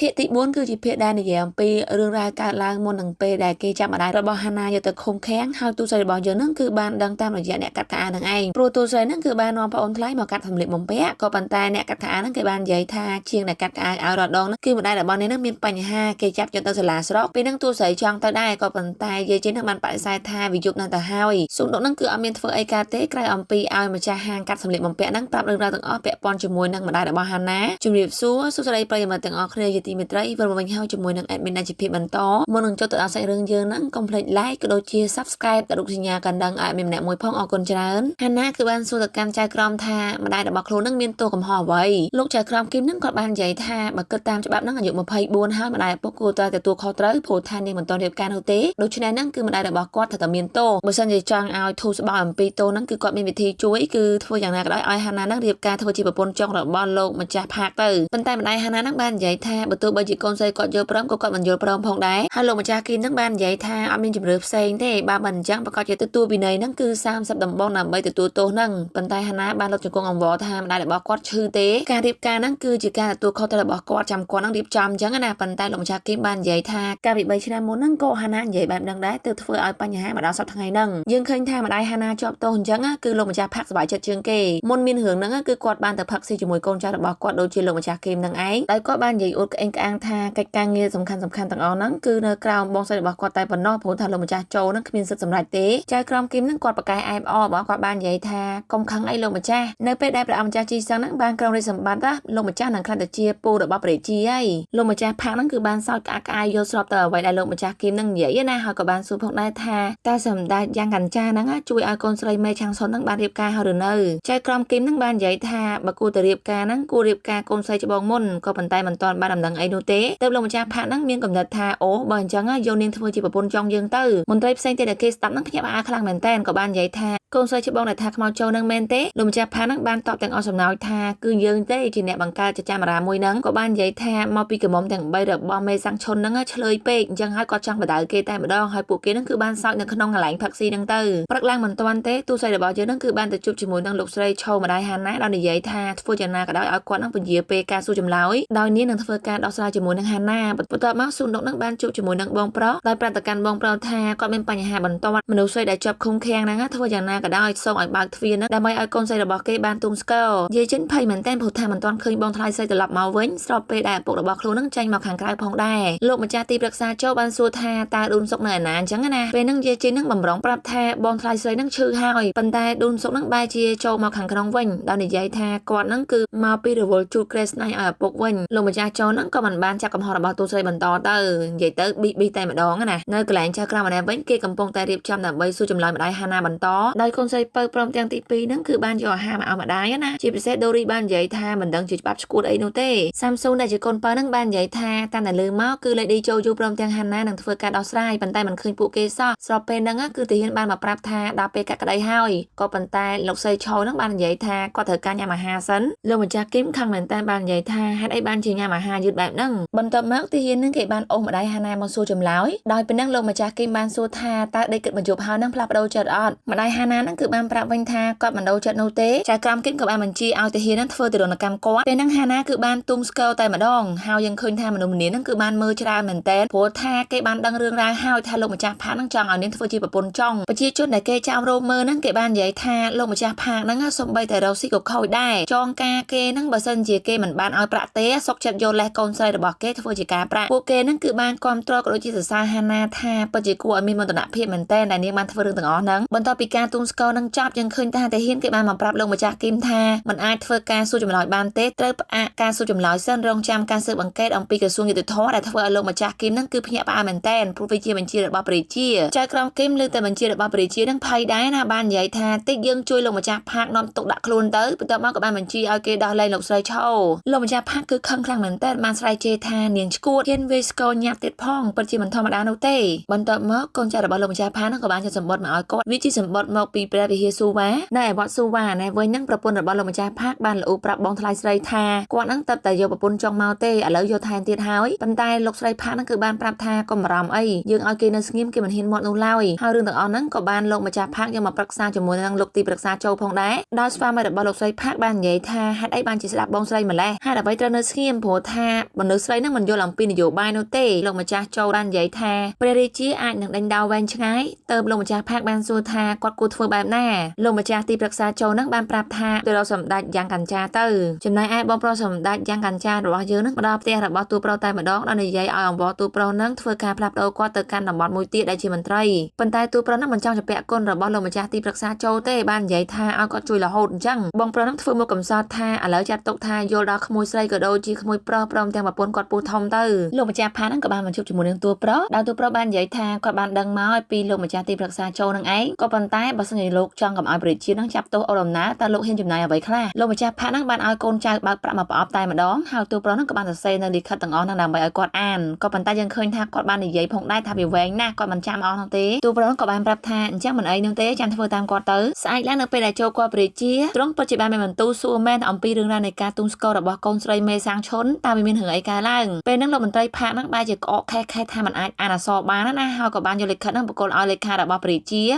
ភាគទី4គឺជាភាគដែលនិយាយអំពីរឿងរ៉ាវកើតឡើងមុននឹងពេលដែលគេចាប់ម្ដាយរបស់ហាណាយកទៅឃុំឃាំងហើយទូស្រីរបស់យើងនឹងគឺបានដឹងតាមរយៈអ្នកកាត់ខោអាវនឹងឯងព្រោះទូស្រីនឹងគឺបាននាំប្អូនថ្លៃមកកាត់សម្លៀកបំពាក់ក៏ប៉ុន្តែអ្នកកាត់ខោអាវនឹងគេបាននិយាយថាជាងអ្នកកាត់ខោអាវឲ្យរដងនឹងគឺម្ដាយរបស់នាងនឹងមានបញ្ហាគេចាប់យកទៅសាលាស្រុកពេលនឹងទូស្រីចង់ទៅដែរក៏ប៉ុន្តែយាយជិននឹងបានបដិសេធថាវាយប់ណាស់ទៅហើយស៊ុំដុកនឹងគឺអត់មានធ្វើអីកើតទេក្រៅអំពីឲ្យម្ចាស់ហាងកាត់សម្លៀកបំពាក់នឹងប្រាប់រឿងរ៉ាវទាំងអស់ពាក់ព័ន្ធជាមួយនឹងម្ដាយរបស់ហាណាជំរាបសួរសួស្តីប្រិយមិត្តទាំងអស់គ្នាជាទីមេត្រីវិលមកវិញហើយជាមួយនឹង admin អាជីពបន្តមុននឹងចូលទៅដល់សាច់រឿងយើងហ្នឹងកុំភ្លេច like ក៏ដូចជា subscribe ដល់រូបសញ្ញាកណ្ដឹងឲ្យ admin ម្នាក់មួយផងអរគុណច្រើនហាណាគឺបានសួរទៅកាន់ចៅក្រមថាម្ដាយរបស់ខ្លួននឹងមានទោសកំហុសអ្វីលោកចៅក្រមគឹមនឹងគាត់បាននិយាយថាបើគិតតាមច្បាប់ហ្នឹងអាយុ24ហើយម្ដាយឪពុកគួរតែទទួលខុសត្រូវព្រោះថានាងមិនទាន់រៀបការនោះទេដូច្នេះហ្នឹងគឺម្ដាយរបស់គាត់ត្រូវតែមានទោសបើសិនជាចង់ឲ្យធូរស្បើយអំពីទោសហ្នឹងគឺគាត់មានវិធីជួយគឺធ្វើយ៉ាងណាក៏ដោយឲ្យហាណាហ្នឹងរៀបការធ្វើជាប្រពន្ធចុងរបស់លោកម្ចាស់ផាកទៅប៉ុន្តែម្ដាយហាណាហ្នឹងបាននិយាយថាបើទោះបីជាកូនស្រីគាត់យល់ព្រមក៏គាត់មិនយល់ព្រមផងដែរហើយលោកម្ចាស់គីមហ្នឹងបាននិយាយថាអត់មានជម្រើសផ្សេងទេបើមិនអញ្ចឹងប្រកាសជាទទួលវិន័យហ្នឹងគឺ30ដំបងដើម្បីទទួលទោសហ្នឹងប៉ុន្តែហាណាបានលុតជង្គង់អង្វរថាម្ដាយរបស់គាត់ឈឺទេការរៀបការហ្នឹងគឺជាការទទួលខុសត្រូវរបស់គាត់ចាំគាត់ហ្នឹងរៀបចំអញ្ចឹងណាប៉ុន្តែលោកម្ចាស់គីមបាននិយាយថាកាលពី3ឆ្នាំមុនហ្នឹងក៏ហាណានិយាយបែបហ្នឹងដែរទើបធ្វើឲ្យបញ្ហាមកដល់សប្តាហ៍ថ្ងៃហ្នឹងយើងឃើញថាម្ដាយហាណាជាប់ទោសអញ្ចឹងគឺលោកម្ចាស់ផាក់សប្បាយចិត្តជាងគេមុនមានរឿងហ្នឹងគឺគាត់បានទៅផឹកស៊ីជាមួយកូនចៅរបស់គាត់ដូចជាលោកម្ចាស់គីមហ្នឹងឯងដោយគាត់បាននិយាយអួតក្អេងក្អាងថាកិច្ចការងារសំខាន់សំខាន់ទាំងអស់ហ្នឹងគឺនៅក្រោមបងស្រីរបស់គាត់តែប៉ុណ្ណោះព្រោះថាលោកម្ចាស់ចូលហ្នឹងគ្មានសិទ្ធិសម្រេចទេចៅក្រមគីមហ្នឹងគាត់ប្រកែកអែបអបគាត់បាននិយាយថាកុំខឹងអីលោកម្ចាស់នៅពេលដែលព្រះអង្គម្ចាស់ជីសឹងហ្នឹងបានក្រុងរាជសម្បត្តិណាលោកម្ចាស់នឹងក្លាយទៅជាពូរបស់ព្រះរាជាហើយលោកម្ចាស់ផាកហ្នឹងគឺបានសោចក្អាកក្អាយយល់ស្របទៅអ្វីដែលលោកម្ចាស់គីមហ្នឹងនិយាយណាហើយក៏បានសួរផងដែរថាតើសម្ដេចយ៉ាងកញ្ចាហ្នឹងជួយឲ្យកូនស្រីមេឆាងសុនហ្នឹងបានរៀបការហើយឬនៅចៅក្រមគីមហ្នឹងបាននិយាយថាបើគួរតែរៀបការហ្នឹងគួររៀបការកូនស្រីច្បងមុនក៏ប៉ុន្តែមិនទាន់បានដំណឹងអីនោះទេទើបលោកម្ចាស់ផាកហ្នឹងមានកំណត់ថាអូបើអញ្ចឹងយកនាងធ្វើជាប្រពន្ធចង់យើងទៅមន្ត្រីផ្សេងទៀតដែលគេស្ដាប់ហ្នឹងភ្ញាក់ផ្អើលខ្លាំងមែនតើក៏បាននិយាយថាកូនស្រីច្បងដែលថាខ្មោចចូលនឹងមែនទេលោកម្ចាស់ផាកហ្នឹងបានតបទាំងអស់សំណោចថាគឺយើងទេជាអ្នកបង្កើតចចាមរាមួយហ្នឹងក៏បាននិយាយថាមកពីក្រមុំទាំង3របស់មេសាំងឈុនហ្នឹងឆ្លើយពេកអញ្ចឹងហើយគាត់ចង់បដៅគេតែម្ដងហើយពួកគេហ្នឹងគឺបានសោចនៅក្នុងកន្លែងផឹកស៊ីហ្នឹងទៅព្រឹកឡើងមិនទាន់ទេទូស្រីរបស់យើងហ្នឹងគឺបានទៅជួបជាមួយនឹងលោកស្រីឆោម្ដាយហាណាដោយនិយាយថាធ្វើយ៉ាងណាក៏ដោយឲ្យគាត់ហ្នឹងពន្យាពេលការសួរចម្លើយដោយនាងនឹងធ្វើការដោះស្រាយជាមួយនឹងហាណាបន្ទាប់មកស៊ូនុកហ្នឹងបានជួបជាមួយនឹងបងប្រុសដោយប្រតិកម្មបងប្រុសថាគាត់មានបញ្ហាបន្ទាន់មនុស្សស្រីដែលជាប់ឃុំឃាំងហ្នឹងធ្វើយ៉ាងណាក៏ដោយសូមឲ្យបើកទ្វារហ្នឹងដើម្បីឲ្យកូនស្រីរបស់គេបានទូងស្គរនិយាយចិនភ័យមែនតើព្រោះថាមិនទាន់ឃើញបងថ្លៃស្រីត្រឡប់មកវិញស្របពេលដែលឪពុករបស់ខ្លួនហ្នឹងចេញមកខាងក្រៅផងដែរលោកម្ចាស់ទីប្រឹក្សាចូលបានសួរថាតើឌូនសុកនៅឯណាអញ្ចឹងណាពេលហ្នឹងយាយចិនហ្នឹងបំរុងប្រាប់ថាបងថ្លៃស្រីហ្នឹងឈឺហើយប៉ុន្តែឌូនសុកហ្នឹងបែរជាចូលមកខាងក្នុងវិញដោយនិយាយថាគាត់ហ្នឹងគឺមកពីរវល់ជូតក្រេស្នៃឲ្យឪពុកវិញលោកម្ចាស់ចូលហ្នឹងក៏មិនបានចាប់កំហុសរបស់ទូស្រីបន្តទៅនិយាយទៅប៊ីប៊ីតែម្ដងណានៅកន្លែងចៅក្រមម្នាក់វិញគេកំពុងតែរៀបចំដើម្បីសួរចម្លើយម្ដាយហាណាបន្តដោយកូនស្រីពៅព្រមទាំងទី2ហ្នឹងគឺបានយកអាហារមកឲ្យម្ដាយណាជាពិសេសដូរីបាននិយាយថាមិនដឹងជាច្បាប់ឈួតអីនោះទេសាំស៊ូនដែលជាកូនពៅហ្នឹងបាននិយាយថាតាមតែលើមកគឺ Lady ចូលយូព្រមទាំងហាណានឹងធ្វើការដោះស្រាយប៉ុន្តែមិនឃើញពួកគេសោះស្របពេលហ្នឹងគឺទាហានបានមកប្រាប់ថាដល់ពេលកាក់ក្តីហើយក៏ប៉ុន្តែលោកស្រីឆោហ្នឹងបាននិយាយថាគាត់ត្រូវការញ៉ាំអាហារសិនលោកម្ចាស់គឹមខឹងមែនតើបាននិយាយថាហេតុអីបានជាញ៉ាំអាហារយឺតបែបហ្នឹងបន្ទាប់មកទាហានហ្នឹងគេបានអូសម្ដាយហាណាមកសួរចម្លើយដោយពេលហ្នឹងលោកម្ចាស់គឹមបានសួរថាតើដេកគិតបញ្ជប់ហើយហ្នឹងផ្លាស់ប្ដូរចិត្តអត់ម្ដាយហាណាហ្នឹងគឺបានប្រាប់វិញថាគាត់មិនដូរចិត្តនោះទេចៅក្រមគឹមក៏បានបញ្ជាឲ្យទាហានហ្នឹងធ្វើទារុណកម្មគាត់ពេលហ្នឹងហាណាគឺបានទូងស្គរតែម្ដងហើយយើងឃើញថាមនុស្សម្នាហ្នឹងគឺបានមើលច្រើនមែនតើព្រោះថាគេបានដឹងរឿងរ៉ាវហើយថាលោកម្ចាស់ផាកហ្នឹងចង់ឲ្យនាងធ្វើជាប្រពន្ធចុងប្រជាជនដែលគេចោមរោមមើលហ្នឹងគេបាននិយាយថាលោកម្ចាស់ផាកហ្នឹងសំបីតែរកស៊ីក៏ខូចដែរចងការគេហ្នឹងបើសិនជាគេមិនបានឲ្យប្រាក់ទេសុកចិត្តយកលេសកូនស្រីរបស់គេធ្វើជាការប្រាក់ពួកគេហ្នឹងគឺបានគ្រប់គ្រងក៏ដូចជាសរសើរហាណាថាពិតជាគួរឲ្យមានមោទនភាពមែនតើដែលនាងបានធ្វើរឿងទាំងអស់ហ្នឹងបន្ទាប់ពីការទូងស្គរនឹងចប់យើងឃើញថាតាហ៊ានគេបានមកប្រាប់លោកម្ចាស់គីមថាមិនអាចធ្វើការសួរចម្លើយបានទេត្រូវផ្អាកការសួរចម្លើយសិនរងចាំការស៊ើបអង្កេតអំពីក្រសួងយុត្តិធម៌ដែលធ្វើឲ្យលោកម្ចាស់គីមហ្នឹងគឺភ្ញាក់ផ្អើលមែនតើព្រោះវាជាបញ្ជារបស់ព្រះរាជាចៅក្រមគីមលើតែបញ្ជារបស់ព្រះរាជាហ្នឹងភ័យដែរណាបាននិយាយថាតិចយើងជួយលោកម្ចាស់ផាកនាំទុកដាក់ខ្លួនទៅបន្ទាប់មកក៏បានបញ្ជាឲ្យគេដោះលែងលោកស្រីឆោលោកម្ចាស់ផាកគឺខឹងខ្លាំងមែនតើបានស្រែកជេរថានាងឈួតហ៊ានវាយស្គរញាប់ទៀតផងពិតជាមិនធម្មតានោះទេបន្ទាប់មកកូនចៅរបស់លោកម្ចាស់ផាកហ្នឹងក៏បានយកសម្បត្តិមកឲ្យគាត់វាជាសម្បត្តិមក ពីព្រះវិហារស៊ូវ៉ានៅឯវត្តស៊ូវ៉ាណែវិញហ្នឹងប្រពន្ធរបស់លោកម្ចាស់ផាកបានល្អូប្រាប់បងថ្លៃស្រីថាគាត់ហ្នឹងទៅតែយកប្រពន្ធចង់មកទេឥឡូវយកថែមទៀតហើយប៉ុន្តែលោកស្រីផាកហ្នឹងគឺបានប្រាប់ថាកុំបារម្ភអីយើងឲ្យគេនៅស្ងៀមគេមិនហ៊ានមាត់នោះឡើយហើយរឿងទាំងអស់ហ្នឹងក៏បានលោកម្ចាស់ផាកយកមកប្រឹក្សាជាមួយនឹងលោកទីប្រឹក្សាចូលផងដែរដោយស្វាមីរបស់លោកស្រីផាកបាននិយាយថាហេតុអីបានជាស្ដាប់បងស្រីម្លេះហេតុអ្វីត្រូវនៅស្ងៀមព្រោះថាមនុស្សស្រីហ្នឹងមិនយល់អំពីនយោបាយនោះទេលោកម្ចាស់ចូលបាននិយាយថាព្រះរាជាអាចនឹងដេញដោលវែងឆ្ងាយទៅលោកម្ចាស់ផាកបានសួរថាគាត់គួរធ្វើបែបណាលោកម្ចាស់ទីប្រឹក្សាចូលហ្នឹងបានប្រាប់ថាទៅរកសម្ដេចយ៉ាងកញ្ចាទៅចំណែកឯបងប្រុសសម្ដេចយ៉ាងកញ្ចារបស់យើងហ្នឹងមកដល់ផ្ទះរបស់តួប្រុសតែម្ដងដល់និយាយឲ្យអង្វរតួប្រុសហ្នឹងធ្វើការផ្លាស់ប្ដូរគាត់ទៅកាន់តំបន់មួយទៀតដែលជាមន្ត្រីប៉ុន្តែតួប្រុសហ្នឹងមិនចង់ជំពាក់គុណរបស់លោកម្ចាស់ទីប្រឹក្សាចូលទេបាននិយាយថាឲ្យគាត់ជួយរហូតអញ្ចឹងបងប្រុសហ្នឹងធ្វើមកកំសត់ថាឥឡូវចាត់ទុកថាយល់ដល់ក្មួយស្រីក៏ដូចជាក្មួយប្រុសព្រមទាំងប្រពន្ធគាត់ពូធំទៅលោកម្ចាស់ផាហ្នឹងក៏បានមកជួបជាមួយនឹងតួប្រុសដោយតួប្រុសបាននិយាយថាគាត់បានដឹងមកពីលោកម្ចាស់ទីប្រឹក្សាចូលនឹងឯងក៏ប៉ុន្តែបើសិនជាលោកចង់កុំឲ្យប្រជានឹងចាប់ទោសអូដំណើរតើលោកហ៊ានចំណាយអ្វីខ្លះលោកម្ចាស់ផាហ្នឹងបានឲ្យកូនចៅបើកប្រាក់មកប្រអប់តែម្ដងហើយតួប្រុសហ្នឹងក៏បានសរសេរនៅលិខិតទាំងអស់ហ្នឹងដើម្បីឲ្យគាត់អានក៏ប៉ុន្តែយើងឃើញថាគាត់បាននិយាយផងដែរថាវាវែងណាស់គាត់មិនចាំអស់នោះទេតួប្រុសហ្នឹងក៏បានប្រាប់ថាអញ្ចឹងមិនអីនោះទេចាំធ្វើតាមគាត់ទៅស្អែកឡើងនៅពេលដែលចូលគាត់ប្រជាទ្រង់ពិតជាបានមានបន្ទូលសួរមែនអំពីរឿងរ៉ាវនៃការទូងស្គររបស់កូនស្រីមេសាងឈុនតើវាមានរឿងអីកើតឡើងពេលហ្នឹងលោកមន្ត្រីផាកហ្នឹងបែរជាក្អកខេះខេះថាมันអាចអានអក្សរបានណាហើយក៏បានយកលិខិតហ្នឹងបកគលឲ្យលេខារបស់ប្រជ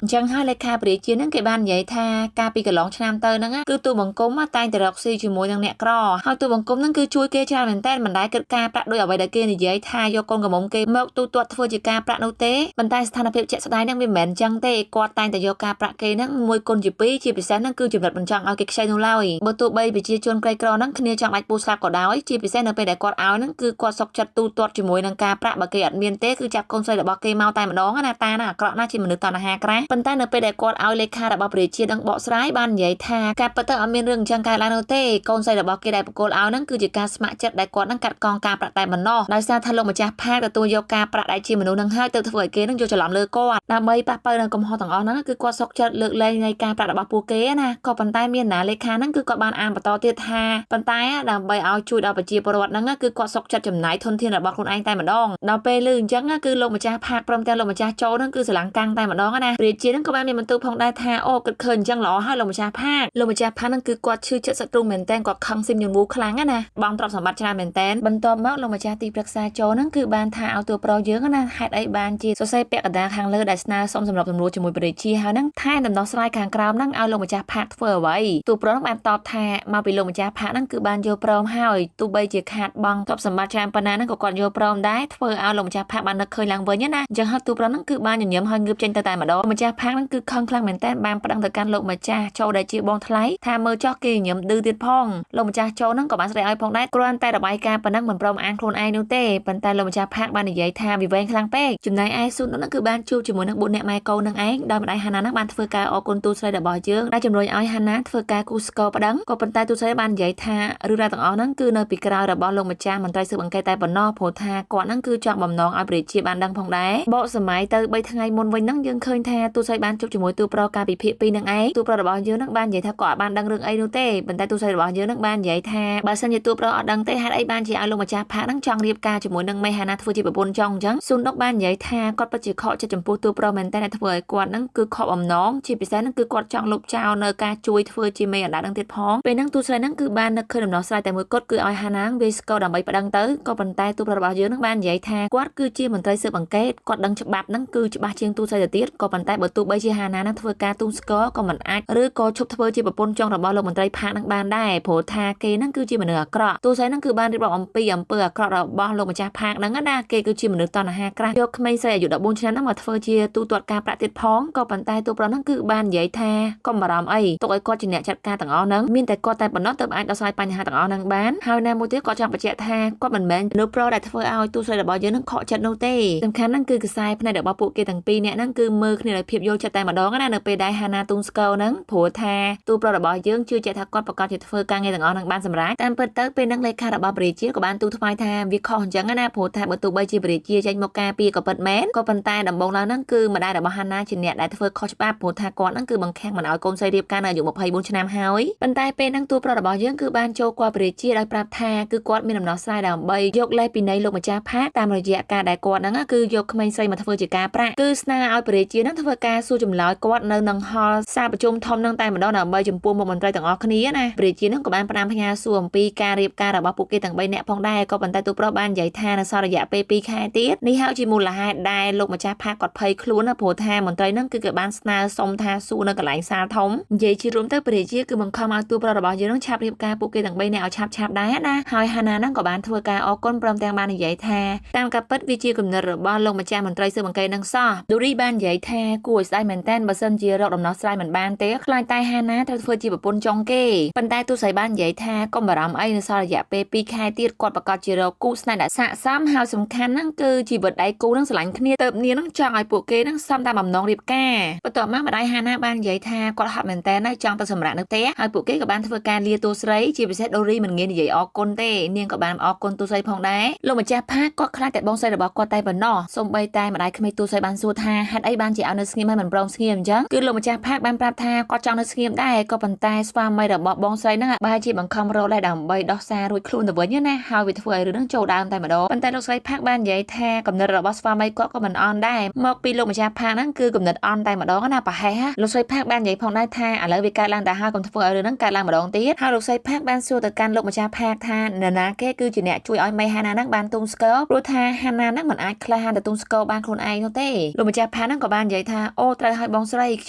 ាអញ្ចឹងហើយលេខាប្រជាហ្នឹងគេបាននិយាយថាកាលពីកន្លងឆ្នាំទៅហ្នឹងគឺទូបង្គំតែងតែរកស៊ីជាមួយនឹងអ្នកក្រហើយទូបង្គំហ្នឹងគឺជួយគេច្រើនមែនតើមិនដែលគិតការប្រាក់ដោយអ្វីដែលគេនិយាយថាយកកូនកំមុំគេមកទូទាត់ធ្វើជាការប្រាក់នោះទេប៉ុន្តែស្ថានភាពជាក់ស្ដែងហ្នឹងវាមិនមែនអញ្ចឹងទេគាត់តែងតែយកការប្រាក់គេហ្នឹងមួយគុណជាពីរជាពិសេសហ្នឹងគឺចំណិតមិនចង់ឲ្យគេខ្ចីនោះឡើយបើទោះបីប្រជាជនក្រីក្រហ្នឹងគ្នាចង់ដាច់ពូស្លាប់ក៏ដោយជាពិសេសនៅពេលដែលគាត់ឲ្យហ្នឹងគឺគាត់សុកចិត្តទូទាត់ជាមួយនឹងការប្រាក់បើគេអត់មានទេគឺចាប់កូនស្រីរបស់គេមកតែម្ដងណាតាណាអាក្រក់ណាស់ជាមនុស្សតណ្ហាក្រាស់ប៉ុន្តែនៅពេលដែលគាត់ឲ្យលេខារបស់ប្រជានឹងបកស្រាយបាននិយាយថាការពិតទៅអត់មានរឿងអញ្ចឹងកើតឡើងនោះទេកូនស្រីរបស់គេដែលបកគលឲ្យហ្នឹងគឺជាការស្ម័គ្រចិត្តដែលគាត់ហ្នឹងកាត់កងការប្រាក់តែប៉ុណ្ណោះដោយសារថាលោកម្ចាស់ផាកទទួលយកការប្រាក់ដែលជាមនុស្សហ្នឹងហើយទៅធ្វើឲ្យគេហ្នឹងយកច្រឡំលើគាត់ដើម្បីប៉ះប៉ូវនឹងកំហុសទាំងអស់ហ្នឹងគឺគាត់សុកចិត្តលើកលែងនៃការប្រាក់របស់ពួកគេណាក៏ប៉ុន្តែមានណាលេខាហ្នឹងគឺគាត់បានអានបន្តទៀតថាប៉ុន្តែដើម្បីឲ្យជួយដល់ប្រជាពលរដ្ឋហ្នឹងគឺគាត់សុកចិត្តចំណាយធនធានរបស់ខ្លួនឯងតែម្ដងដល់ពេលលឺអញ្ចឹងគឺលោកម្ចាស់ផាកព្រមទាំងលោកម្ចាស់ចូលហ្នឹងគឺស្រឡាំងកាំងតែម្ដងណាព្រះជាហ្នឹងក៏បានមានបន្ទូលផងដែរថាអូគិតឃើញអញ្ចឹងល្អហើយលោកម្ចាស់ផាកលោកម្ចាស់ផាកហ្នឹងគឺគាត់ឈឺចិត្តសត្រូមែនតើគាត់ខឹងស៊ីមញូនវូខ្លាំងណាបងទ្រព្យសម្បត្តិច្រើនមែនតើបន្ទាប់មកលោកម្ចាស់ទីប្រឹក្សាចូលហ្នឹងគឺបានថាឲ្យតួប្រុសយើងណាហេតុអីបានជាសរសេរពាក្យកណ្ដាលខាងលើដែលស្នើសុំសម្របសម្រួលជាមួយព្រះរាជាហើយហ្នឹងថែមដំណោះស្រាយខាងក្រោមហ្នឹងឲ្យលោកម្ចាស់ផាកធ្វើអ្វីតួប្រុសហ្នឹងបានតបថាមកពីលោកម្ចាស់ផាកហ្នឹងគឺបានយល់ព្រមហើយទោះបីជាខាតបង់ទ្រព្យសម្បត្តិច្រើនប៉ុណ្ណាហ្នឹងក៏គាត់យល់ព្រមដែរធ្វើឲ្យលោកម្ចាស់ផាកបាននឹកឃើញឡើងវិញណាអញ្ចឹងហើយតួប្រុសហ្នឹងគឺបានញញឹមហើយងើបចេញទៅតែម្ដងម្ចាស់ផាកហ្នឹងគឺខឹងខ្លាំងមែនតើបានប្តឹងទៅកាន់លោកម្ចាស់ចូលដែលជាបងថ្លៃថាមើលចោះគេញញឹមឌឺទៀតផងលោកម្ចាស់ចូលហ្នឹងក៏បានស្ដីឲ្យផងដែរគ្រាន់តែរបាយការណ៍ប៉ុណ្ណឹងមិនព្រមអានខ្លួនឯងនោះទេប៉ុន្តែលោកម្ចាស់ផាកបាននិយាយថាវាវែងខ្លាំងពេកចំណែកឯស៊ូនហ្នឹងគឺបានជួបជាមួយនឹង4នាក់ម៉ែកូននឹងឯងដោយម្ដាយហាណាហ្នឹងបានធ្វើការអរគុណទូស្រីរបស់យើងដែលជំរុញឲ្យហាណាធ្វើការគូស្គរប្តឹងក៏ប៉ុន្តែទូស្រីបាននិយាយថារឿងរ៉ាវទាំងអស់ហ្នឹងគឺនៅពីក្រោយរបស់លោកម្ចាស់មន្ត្រីស៊ើបអង្កេតតែប៉ុណ្ណោះព្រោះថាគាត់ហ្នឹងគឺចង់បំណងឲ្យប្រជាបានដឹងផងដែរបកសម័យទៅ3ថ្ងៃមុនវិញហ្នឹងយើងឃើញថាទូស្រីបានជួបជាមួយទូប្រុសកាលពីភាគ2នឹងឯងទូប្រុសរបស់យើងហ្នឹងបាននិយាយថាគាត់អត់បានដឹងរឿងអីនោះទេប៉ុន្តែទូស្រីរបស់យើងហ្នឹងបាននិយាយថាបើសិនជាទូប្រុសអត់ដឹងទេហេតុអីបានជាឲ្យលោកម្ចាស់ផាកហ្នឹងចង់រៀបការជាមួយនឹងមេហាណាធ្វើជាប្រពន្ធចង់អញ្ចឹងស៊ុនដុកបាននិយាយថាគាត់ពិតជាខកចិត្តចំពោះទូប្រុសមែនតើធ្វើឲ្យគាត់ហ្នឹងគឺខកបំណងជាពិសេសហ្នឹងគឺគាត់ចង់លុបចោលនៅការជួយធ្វើជាមេអណ្ដាតហ្នឹងទៀតផងពេលហ្នឹងទូស្រីហ្នឹងគឺបាននឹកឃើញដំណោះស្រាយតែមួយគត់គឺឲ្យហាណាងវាស្គរដើម្បីប្តឹងទៅក៏ប៉ុន្តែទូប្រុសរបស់យើងហ្នឹងបាននិយាយថាគាត់គឺជាមន្ត្រីស៊ើបអង្កេតគាត់ដឹងច្បាប់ហ្នឹងគឺច្បាស់ជាងទូស្រីទៅទៀតក៏ប៉ុន្តែបើទោះបីជាហាណាហ្នឹងធ្វើការទូស្គរក៏មិនអាចឬក៏ឈប់ធ្វើជាប្រពន្ធចុងរបស់លោកមន្ត្រីផាកហ្នឹងបានដែរព្រោះថាគេហ្នឹងគឺជាមនុស្សអាក្រក់ទូស្រីហ្នឹងគឺបានរៀបរាប់អំពីអំពើអាក្រក់របស់លោកម្ចាស់ផាកហ្នឹងណាគេគឺជាមនុស្សតណ្ហាក្រាស់យកក្មេងស្រីអាយុ14ឆ្នាំហ្នឹងមកធ្វើជាទូទាត់ការប្រាក់ទៀតផងក៏ប៉ុន្តែទូប្រុសហ្នឹងគឺបាននិយាយថាកុំបារម្ភអីទុកឲ្យគាត់ជាអ្នកចាត់ការទាំងអស់ហ្នឹងមានតែគាត់តែប៉ុណ្ណោះទើបអាចដោះស្រាយបញ្ហាទាំងអស់ហ្នឹងបានហើយណាមួយទៀតគាត់ចង់បញ្ជាក់ថាគាត់មិនមែនមនុស្សប្រុសដែលធ្វើឲ្យទូស្រីរបស់យើងហ្នឹងខកចិត្តនោះទេសំខាន់ហ្នឹងគឺខ្សែភ្នែករបស់ពួកគេទាំងពីរនាក់ហ្នឹងគឺមើលគ្នាដោយភាពយល់ចិត្តតែម្ដងណានៅពេលដែលហាណាទូនស្គរហ្នឹងព្រោះថាទូប្រុសរបស់យើងជឿជាក់ថាគាត់ប្រកាសជាធ្វើការងារទាំងអស់ហ្នឹងបានសម្រេចតាមពិតទៅពេលហ្នឹងលេខារបស់ប្រជាជាតិក៏បានទូថ្វាយថាវាខុសអញ្ចឹងណាព្រោះថាបើទោះបីជាប្រជាចេញមកការពារក៏ពិតមែនក៏ប៉ុន្តែដំបូងឡើងហ្នឹងគឺម្ដាយរបស់ហាណាជាអ្នកដែលធ្វើខុសច្បាប់ព្រោះថាគាត់ហ្នឹងគឺបង្ខាំងមិនឲ្យកូនស្រីរៀបការនៅអាយុ24ឆ្នាំហើយប៉ុន្តែពេលហ្នឹងទូប្រុសរបស់យើងគឺបានចូលគាល់ប្រជាដោយប្រាប់ថាគឺគាត់មានដំណោះស្រាយដើម្បីយកលេសពីនៃលោកម្ចាស់ផាកតាមរយៈការដែលគាត់ហ្នឹងគឺយកក្មេងស្រីមកធ្វើជាការប្រាក់គឺស្នើឲ្យប្រជាហ្នឹងធ្វើការសួរចម្លើយគាត់ គាត់នៅនឹងហលសាលប្រជុំធំនឹងតែម្ដងដើម្បីចំពោះមុខមន្ត្រីទាំងអស់គ្នាណាព្រះរាជានឹងក៏បានផ្ដាំផ្ញើសួរអំពីការរៀបការរបស់ពួកគេទាំង3នាក់ផងដែរក៏ប៉ុន្តែទូប្រុសបាននិយាយថានៅសល់រយៈពេល2ខែទៀតនេះហើយជាមូលហេតុដែលលោកម្ចាស់ផាកគាត់ភ័យខ្លួនណាព្រោះថាមន្ត្រីនឹងគឺគេបានស្នើសុំថាសួរនៅកន្លែងសាលធំនិយាយជារួមទៅព្រះរាជាគឺបង្ខំឲ្យទូប្រុសរបស់យើងនឹងឆាប់រៀបការពួកគេទាំង3នាក់ឲ្យឆាប់ឆាប់ដែរណាហើយហាណានឹងក៏បានធ្វើការអរគុណព្រមទាំងបាននិយាយថាតាមការពិតវាជាគំនិតរបស់លោកម្ចាស់មន្ត្រីស៊ើបអង្កេតនឹងសោះឌូរីបាននិយាយថាគួរឲ្យស្ដាយមែនតើបើសិនជារកដំណោះស្រាយមិនបានទេខ្លាចតែហាណាត្រូវធ្វើជាប្រពន្ធចុងគេប៉ុន្តែទូស្រីបាននិយាយថាកុំបារម្ភអីនៅសល់រយៈពេល2ខែទៀតគាត់ប្រកាសជារកគូស្នេហ៍ដែលស័ក្តិសមហើយសំខាន់ហ្នឹងគឺជីវិតដៃគូនឹងស្រឡាញ់គ្នាទៅនាងនឹងចង់ឲ្យពួកគេនឹងសមតាមបំណងរៀបការបន្ទាប់មកម្ដាយហាណាបាននិយាយថាគាត់ហត់មែនតើចង់ទៅសម្រាប់នៅផ្ទះហើយពួកគេក៏បានធ្វើការលាទូស្រីជាពិសេសដូរីមិនងាយនិយាយអរគុណទេនាងក៏បានអរគុណទូស្រីផងដែរលោកម្ចាស់ផាគាត់ខ្លាចតែបងស្រីរបស់គាត់តែប៉ុណ្ណោះសូម្បីតែម្ដាយក្មេកទូស្រីបានសួរថាហេតុអីបានជាឲ្យនៅស្ងៀមហើយមិនព្រមស្ងៀមអញ្ចឹងគឺលោកម្ចាស់ផាកបានប្រាប់ថាគាត់ចង់នៅស្ងៀមដែរក៏ប៉ុន្តែស្វាមីរបស់បងស្រីហ្នឹងបែរជាបង្ខំរកដែរដើម្បីដោះសាររួចខ្លួនទៅវិញណាហើយវាធ្វើឲ្យរឿងហ្នឹងចូលដើមតែម្ដងប៉ុន្តែលោកស្រីផាកបាននិយាយថាគំនិតរបស់ស្វាមីគាត់ក៏មិនអន់ដែរមកពីលោកម្ចាស់ផាកហ្នឹងគឺគំនិតអន់តែម្ដងណាប្រហែសលោកស្រីផាកបាននិយាយផងដែរថាឥឡូវវាកើតឡើងតែហើយកុំធ្វើឲ្យរឿងហ្នឹងកើតឡើងម្ដងទៀតហើយលោកស្រីផាកបានសួរទៅកាន់លោកម្ចាស់ផាកថានរណាគេគឺជាអ្នកជួយឲ្យមេហាណាហ្នឹងបានទូងស្គរព្រោះថាហាណាហ្នឹងមិនអាចក្លាហានទៅទូងស្គរបានខ្លួនឯងនោះទេលោកម្ចាស់ផាកហ្នឹងក៏បាននិយាយថាអូត្រូវឲ្យបងស្រីខ្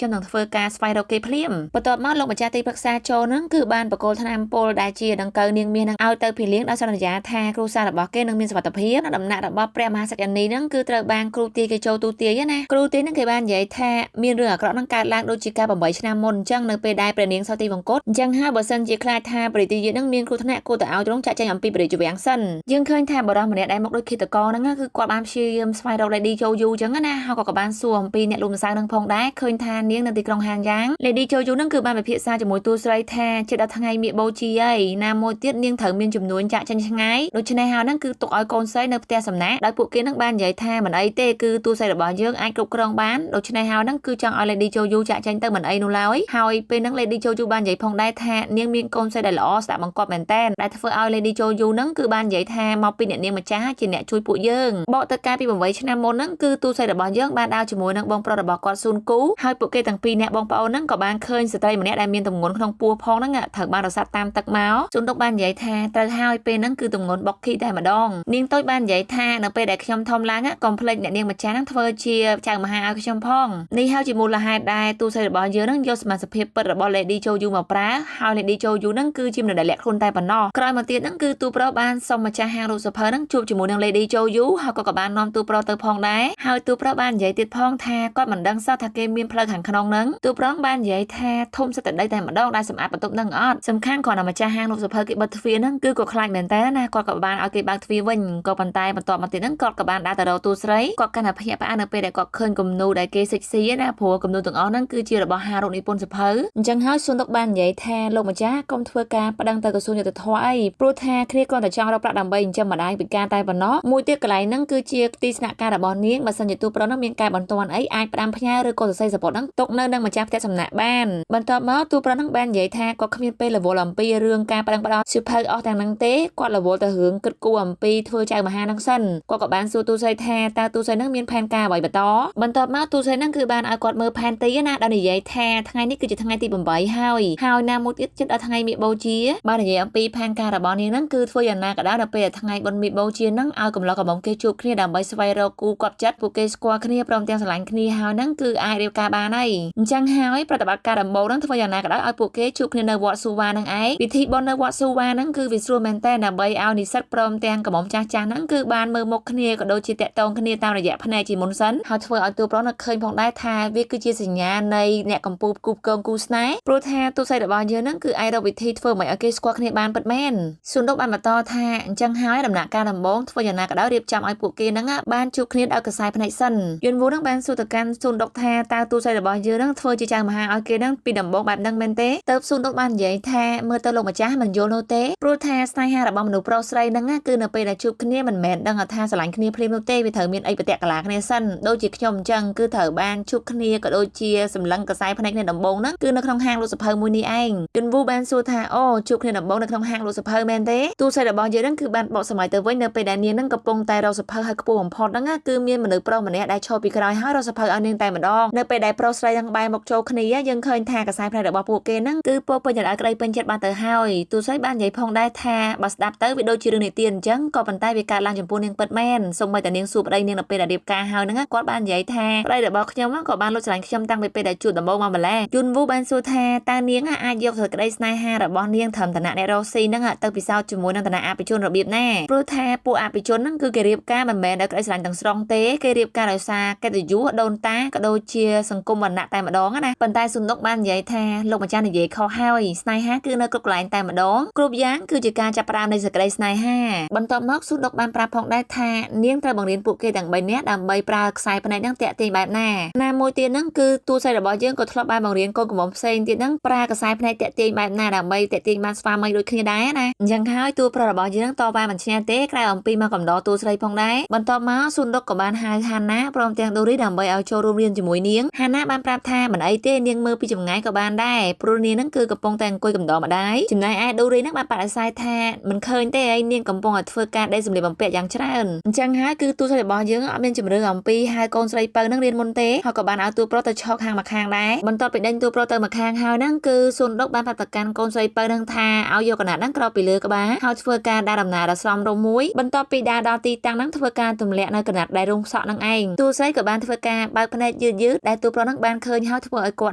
ញុំនឹងធ្វើការស្វែងរកគេភ្លាមបន្ទាប់មកលោកម្ចាស់ទីប្រឹក្សាចូលហ្នឹងគឺបានបកគលថ្នាំពុលដែលជាដង្កូវនាងមាសហ្នឹងឲ្យទៅភីលៀងដោយសន្យាថាគ្រួសាររបស់គេនឹងមានសុវត្ថិភាពនៅដំណាក់របស់ព្រះមហាសក្យនីហ្នឹងគឺត្រូវបានគ្រូទាយគេចូលទូទាយណាគ្រូទាយហ្នឹងគេបាននិយាយថាមានរឿងអាក្រក់ហ្នឹងកើតឡើងដូចជាការ8ឆ្នាំមុនអញ្ចឹងនៅពេលដែលព្រះនាងសោទីវង្គតអញ្ចឹងហើយបើសិនជាខ្លាចថាព្រះរាជាហ្នឹងមានគ្រោះថ្នាក់គួរតែឲ្យទ្រង់ចាក់ចែងអំពីព្រះរាជវាំងសិនយើងឃើញថាបរិសម្នាក់ដែលមកដូចឃាតករហ្នឹងគឺគាត់បានព្យាយាមស្វែងរក Lady ចូលយូអញ្ចឹងណាហើយក៏បានសួរអំពីអ្នកលក់ម្សៅហ្នឹងផងដែរឃើញថានាងនៅទីក្រុងហានយ៉ាង Lady ចូលយូហ្នឹងគឺបានពិភាក្សាជាមួយតួស្រីថាជិតដល់ថ្ងៃមាឃបូជាហើយណាមួយទៀតនាងត្រូវមានចំនួនចាក់ចេញឆ្ងាយដូច្នេះហើយហ្នឹងគឺទុកឲ្យកូនស្រីនៅផ្ទះសំណាក់ដោយពួកគេហ្នឹងបាននិយាយថាមិនអីទេគឺតួស្រីរបស់យើងអាចគ្រប់គ្រងបានដូច្នេះហើយហ្នឹងគឺចង់ឲ្យ Lady ចូលយូចាក់ចេញទៅមិនអីនោះឡើយហើយពេលហ្នឹង Lady ចូលយូបាននិយាយផងដែរថានាងមានកូនស្រីដែលល្អស្ដាប់បង្គាប់មែនតើដែលធ្វើឲ្យ Lady ចូលយូហ្នឹងគឺបាននិយាយថាមកពីអ្នកនាងម្ចាស់ជាអ្នកជួយពួកយើងបកទៅកាលពី8ឆ្នាំមុនហ្នឹងគឺទូស្រីរបស់យើងបានដើរជាមួយនឹងបងប្រុសរបស់គាត់ស៊ូនគូហើយពួកគេទាំងពីរអ្នកបងប្អូនហ្នឹងក៏បានឃើញស្ត្រីម្នាក់ដែលមានទម្ងន់ក្នុងពោះផងហ្នឹងត្រូវបានរសាត់តាមទឹកមកស៊ូនដុកបាននិយាយថាត្រូវហើយពេលហ្នឹងគឺទម្ងន់បុកគីតែម្ដងនាងតូចបាននិយាយថានៅពេលដែលខ្ញុំធំឡើងកុំភ្លេចអ្នកនាងម្ចាស់ហ្នឹងធ្វើជាចៅមហាឲ្យខ្ញុំផងនេះហើយជាមូលហេតុដែលទូស្រីរបស់យើងហ្នឹងយកសមាជិកភាពពិតរបស់ Lady ចូលយូមកប្រើហើយ Lady ចូលយូហ្នឹងគឺជាមនុស្សដែលលាក់ខ្លួនតែប៉ុណ្ណោះក្រោយមកទៀតហ្នឹងគឺទូប្រុសបានសុំម្ចាស់ហាងរូបសភៅហ្នឹងជួបជាមួយនឹង Lady ចូលយូហើយក៏បាននាំទូប្រុសទៅផងដែរហើយទូប្រុសបាននិយាយទៀតផងថាគាត់មិនដឹងសោះថាគេមានផ្លូវខាងក្នុងហ្នឹងទូប្រុសបាននិយាយថាធំសិតតែដីតែម្ដងដែលសម្អាតបន្ទប់ហ្នឹងអត់សំខាន់គ្រាន់តែម្ចាស់ហាងរូបសភៅគេបិទទ្វារហ្នឹងគឺក៏ខ្លាចមែនតើណាគាត់ក៏បានឲ្យគេបើកទ្វារវិញក៏ប៉ុន្តែបន្ទាប់មកទៀតហ្នឹងគាត់ក៏បានដើរទៅរកទូស្រីគាត់កាន់តែភ្ញាក់ផ្អើលនៅពេលដែលគាត់ឃើញគំនូរដែលគេសិចស៊ីណាព្រោះគំនូរទាំងអស់ហ្នឹងគឺជារបស់ហាងរូបនិពន្ធសភៅអញ្ចឹងហើយសួនទុកបាននិយាយថាលោកម្ចាស់កុំធ្វើការប្តឹងទៅក្រសួងយុត្តិធម៌អីព្រោះថាគ្នាគ្រាន់តែចង់រកប្រាក់ដើម្បីចិញ្ចឹមម្ដាយពិការតែប៉ុណ្ណោះមួយទៀតកន្លែងហ្នឹងគឺជាទីស្នាក់ការរបស់នាងបើសិនជាទូប្រុសហ្នឹងមានការបន្ទាន់អីអាចផ្ដាំផ្ញើឬក៏សរសេរសពុតហ្នឹងទុកនៅនឹងម្ចាស់ផ្ទះសំណាក់បានបន្ទាប់មកទូប្រុសហ្នឹងបាននិយាយថាគាត់គ្មានពេលរវល់អំពីរឿងការប្តឹងផ្តល់សៀវភៅអស់ទាំងហ្នឹងទេគាត់រវល់ទៅរឿងគិតគូរអំពីធ្វើចៅមហាហ្នឹងសិនគាត់ក៏បានសួរទូស្រីថាតើទូស្រីហ្នឹងមានផែនការអ្វីបន្តបន្ទាប់មកទូស្រីហ្នឹងគឺបានឲ្យគាត់មើលផែនទីណាដោយនិយាយថាថ្ងៃនេះគឺជាថ្ងៃទី8ហើយហើយណាមួយទៀតជិតដល់ថ្ងៃមាឃបូជាបាននិយាយអំពីផែនការរបស់នាងហ្នឹងគឺធ្វើយ៉ាងណាក៏ដោយដល់ពេលថ្ងៃបុណ្យមាឃបូជាហ្នឹងឲ្យកំឡោះកំមុំគេជួបគ្នាដើម្បីស្វែងរកគូកប់ចិត្តពួកគេស្គាល់គ្នាព្រមទាំងស្រឡាញ់គ្នាហើយហ្នឹងគឺអាចរៀបការបានហើយអញ្ចឹងហើយប្រតិបត្តិការដំបូងហ្នឹងធ្វើយ៉ាងណាក៏ដោយឲ្យពួកគេជួបគ្នានៅវត្តស៊ូវ៉ាហ្នឹងឯងពិធីបុណ្យនៅវត្តស៊ូវ៉ាហ្នឹងគឺវាស្រួលមែនតើដើម្បីឲ្យនិស្សិតព្រមទាំងកំមុំចាស់ចាស់ហ្នឹងគឺបានមើលមុខគ្នាក៏ដូចជាតាក់ទងគ្នាតាមរយៈភ្នែកជាមុនសិនហើយធ្វើឲ្យទូប្រុសនឹកឃើញផងដែរថាវាគឺជាសញ្ញានៃអ្នកកំពូលគូផ្គងគូស្នេហ៍ព្រោះថាទូស្រីរបស់យើងហ្នឹងគឺអាចរកវិធីធ្វើមិនឲ្យគេស្គាល់គ្នាបានពិតមែនស៊ូនដុកបានបន្តថាអញ្ចឹងហើយដំណាក់កាលដំបូងធ្វើយ៉ាងណាក៏ដោយរៀបចំឲ្យពួកគេហ្នឹងបានជួបគ្នាដោយកសែភ្នែកសិនយុនវូហ្នឹងបានសួរទៅកាន់ស៊ូនដុកថាតើទូស្រីរបស់យើងហ្នឹងធ្វើជាចៅមហាឲ្យគេហ្នឹងពីដំបូងបែបហ្នឹងមែនទេទៅស៊ូនដុកបាននិយាយថាមើលទៅលោកម្ចាស់មិនយល់នោះទេព្រោះថាស្នេហារបស់មនុស្សប្រុសស្រីហ្នឹងគឺនៅពេលដែលជួបគ្នាមិនមែនដឹងថាស្រឡាញ់គ្នាភ្លាមនោះទេវាត្រូវមានអីបតៈកលាគ្នាសិនដូចជាខ្ញុំអញ្ចឹងគឺត្រូវបានជួបគ្នាក៏ដូចជាសម្លឹងកសែភ្នែកគ្នាដំបូងហ្នឹងគឺនៅក្នុងហាងលក់សភៅមួយនេះឯងយុនវូបានសួរថាអូជួបគ្នាដំបូងនៅក្នុងហាងលក់សភៅមែនទេទូស្រីរបស់យើងហ្នឹងគឺបានបកសម័យទៅវិញនៅពេលដែលនាងហ្នឹងកំពុងតែរកសភៅឲ្យខ្ពស់បំផុតហ្នឹងគឺមានមនុស្សប្រុសម្នាក់ដែលឈរពីក្រោយហើយរកសភៅឲ្យនាងតែម្ដងនៅពេលដែលប្រុស ប្រុសស្រីនឹងបែរមុខចូលគ្នាយើងឃើញថាកសែភ្នែករបស់ពួកគេហ្នឹងគឺពោរពេញទៅដោយក្តីពេញចិត្តបានទៅហើយតួស្រីបាននិយាយផងដែរថាបើស្ដាប់ទៅវាដូចជារឿងនិទានអញ្ចឹងក៏ប៉ុន្តែវាកើតឡើងចំពោះនាងពិតមែនសូម្បីតែនាងសួរប្តីនាងនៅពេលដែលរៀបការហើយហ្នឹងគាត់បាននិយាយថាប្តីរបស់ខ្ញុំក៏បានលួចស្រឡាញ់ខ្ញុំតាំងពីពេលដែលជួបដំបូងមកម្ល៉េះយុនវូបានសួរថាតើនាងអាចយកសេចក្តីស្នេហារបស់នាងត្រឹមឋានៈអ្នករស់ស៊ីហ្នឹងទៅពិសោធន៍ជាមួយនឹងឋានៈអភិជនរបៀបណាព្រោះថាពួកអភិជនហ្នឹងគឺគេរៀបការមិនមែនដោយក្តីស្រឡាញ់ទាំងស្រុងទេគេរៀបការដោយសារកិត្តិយសដូនតាក៏ដូចជាសង្គមវណ្ណៈតែម្ដងណាប៉ុន្តែសុនដុកបាននិយាយថាលោកម្ចាស់និយាយខុសហើយស្នេហាគឺនៅគ្រប់កន្លែងតែម្ដងគ្រប់យ៉ាងគឺជាការចាប់ផ្ដើមនៃសេចក្តីស្នេហាបន្ទាប់មកសុនដុកបានប្រាប់ផងដែរថានាងត្រូវបង្រៀនពួកគេទាំង3នាក់ដើម្បីប្រើខ្សែភ្នែកហ្នឹងតាក់ទាញបែបណាណាមួយទៀតហ្នឹងគឺតួស្រីរបស់យើងក៏ធ្លាប់បានបង្រៀនកូនកំមុំផ្សេងទៀតហ្នឹងប្រើខ្សែភ្នែកតាក់ទាញបែបណាដើម្បីតាក់ទាញបានស្វាមីដូចគ្នាដែរណាអញ្ចឹងហើយតួប្រុសរបស់យើងតវ៉ាមិនឈ្នះទេក្រៅអំពីមកកំដរតួស្រីផងដែរបន្ទាប់មកស៊ុនដុកក៏បានហៅហាណាព្រមទាំងដូរីដើម្បីឲ្យចូលរួមរៀនជាមួយនាងហាណាបានប្រាប់ថាមិនអីទេនាងមើលពីចម្ងាយក៏បានដែរព្រោះនាងហ្នឹងគឺកំពុងតែអង្គុយកំដរម្ដាយចំណែកឯដូរីហ្នឹងបានបដិសេធថាមិនឃើញទេឯនាងកំពុងតែធ្វើការដេកសម្លៀកបំពាក់យ៉ាងច្រើនអញ្ចឹងហើយគឺតួស្រីរបស់យើងអត់មានជំរឿអំពីហៅកូនស្រីពៅហ្នឹងរៀនមុនទេហើយក៏បានឲ្យតួប្រុសទៅឈរខាងម្ខាងដែរបន្ទាប់ពីដេញតួប្រុសទៅម្ខាងហើយហ្នឹងគឺស៊ុនដុកបានប្រាប់ទៅកាន់កូនស្រីពៅហ្នឹងថាឲ្យយកកណាត់ហ្នឹងក្រោបពីលើក្បាលហើយធ្វើការដើរដំណើរដ៏សមរម្យមួយបន្ទាប់ពីដើរដល់ទីតាំងហ្នឹងធ្វើការទម្លាក់នៅកណាត់ដែលរុងសក់ហ្នឹងឯងតួស្រីក៏បានធ្វើការបើកភ្នែកយឺតយឺតដែលតួប្រុសហ្នឹងបានឃើញហើយធ្វើឲ្យគាត